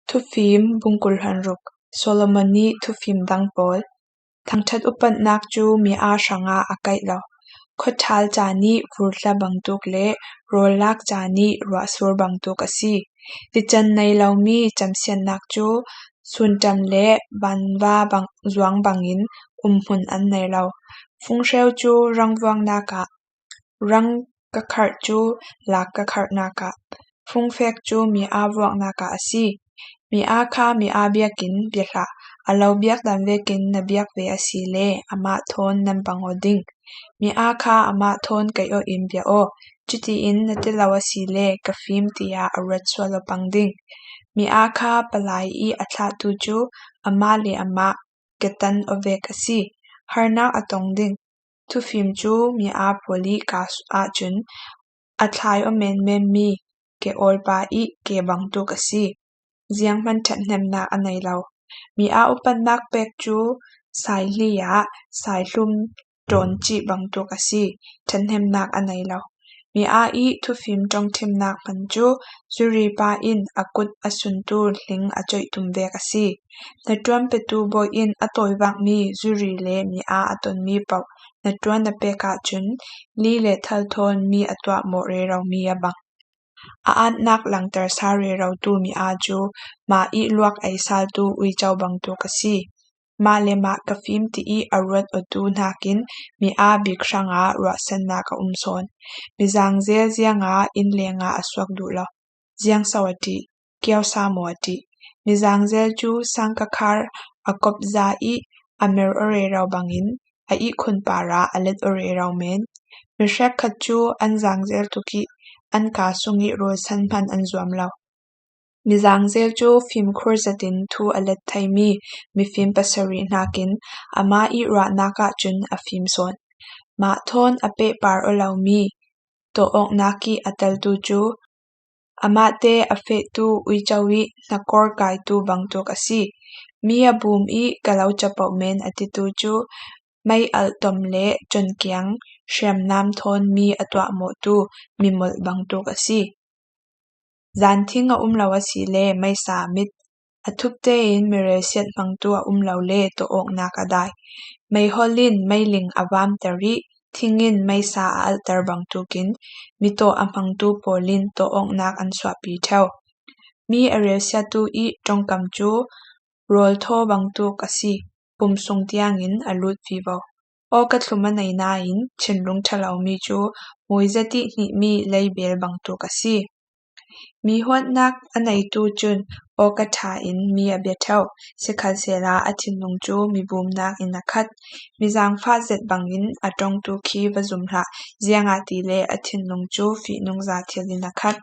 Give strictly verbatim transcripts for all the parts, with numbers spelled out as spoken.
Thufim bung kul hlan ruk. Solomon nih thufim dang pawl. Thangṭhat upatnak cu mi aa hrangah a kaih lo. Khuaṭhal ca nih vurhla bangtuk le rawllak ca nih ruahsur bangtuk a si. Tican nei lomi camsiatnak cu sunṭam le vanva bang, zuang bangin umhmun an nei lo. Funghreu cu rangvuangnak ah, rang ka kharh cu lak ka kharhnak ah, fungfek cu mi aa vuaknak ah a si. Mi aa kha mi aa biak in bia hlah, a lo biak dan vekin na biak ve a si le amah thawn nan bang aw ding. Mi aa kha amah thawn kaih aw in bia aw, cutiin na ti lo a si le ka fim tiah a ruat sual aw pang ding. Mi aa kha palai i a thlahtu cu amah le amah ketan aw vek a si. Harnak a tong ding. Thufim cu mi aa pawl i ka ahcun a thlai aw menmen mi ke awlpa i ke bangtuk a si. Zianghman ṭhathnemnak a nei lo. Mi aa upatnak pek cu saihli ah saihlum ṭawn cih bangtuk a si. Ṭhathnemnak a nei lo. Mi aa i thufim ṭongṭhimnak hman cu zuri pa in a kut a suntu hling a coih tum vek a si. Hnaṭuan petu bawi in a tawivakmi zuri le mi aa a tonmi paoh hnaṭuan a pek ahcun li le thal thawn mi a tuahmawh reromi a bang. A aatnak langter sa rerotu mi aa cu mah i luak ei saltu uico bangtuk a si. Mah le mah ka fim ti i a ruat awtu hnakin mi aa bik hrangah ruahsannak a um sawn. Mi zangzel ziangah inn lengah a suak duh lo. Ziangso a ṭih, kiosa maw a ṭih. Mi zangzel cu sangkakhar a kop za i a mer aw rero bangin a ihkhun parah a let aw rero men. Mi hrekkhat cu an zangzel tuk i an kaa sung i rawlsan hman an zuam lo. Mi zangzel cu fimkhur zetin thu a let theimi mifim pasarih hnakin amah i ruahnak ahcun a fim sawn. Mah thawn a pehpar aw lomi tawh awknak i a teltu cu amahte a fehtu uico i hnakor kaitu bangtuk a si. Mi a bum i ka lo capoh men a titu cu mei alh tom le conkiang hriamnam thawn mi a tuahmawhtu mimolh bangtuk a si. Zanthing a um lo a si le meisa a mit, a thup tein mirelsiat hmangtu a um lo le tawh awknak a dai. Meiholh in meiling a vamter i thing in meisa a alhter bangtukin mi tawh a hmangtu pawl in tawh awknak an suahpi ṭheo. Mi a relsiatu i ṭongkam cu rawlthaw bangtuk a si, pum sung tiangin a lut vivo. Awka thlum a nei nain thinlung ṭha lomi cu muizet i hnihmi leibel bangtuk a si. Mi huatnak a neitu cun awka ṭha in mi a bia ṭheo, sikhalsehla a thinlung cu mi bumnak in a khat. Mi zaangfah zet bangin a ṭongtu khi va zum hlah, ziangahtile a thinlung cu fihnungza thil in a khat.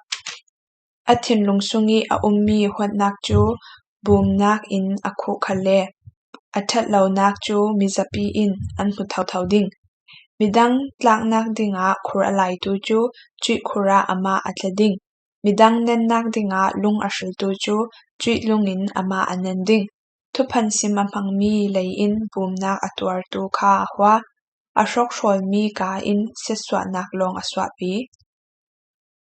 A thinlung sung i a ummi huatnak cu bumnak in a khuh khalle a ṭhat lonak cu mizapi in an hmu thotho ding. Midang tlaknak dingah khur a laitu cu cuih khur ah amah a tla ding. Midang nennak dingah lung a hriltu cu cuih lung in amah a nen ding. Thuphan sim a hmangmi lei in bumnak a tuartu kha a hua, a hrokhrawlmi ka in siatsuahnak lawng a suahpi.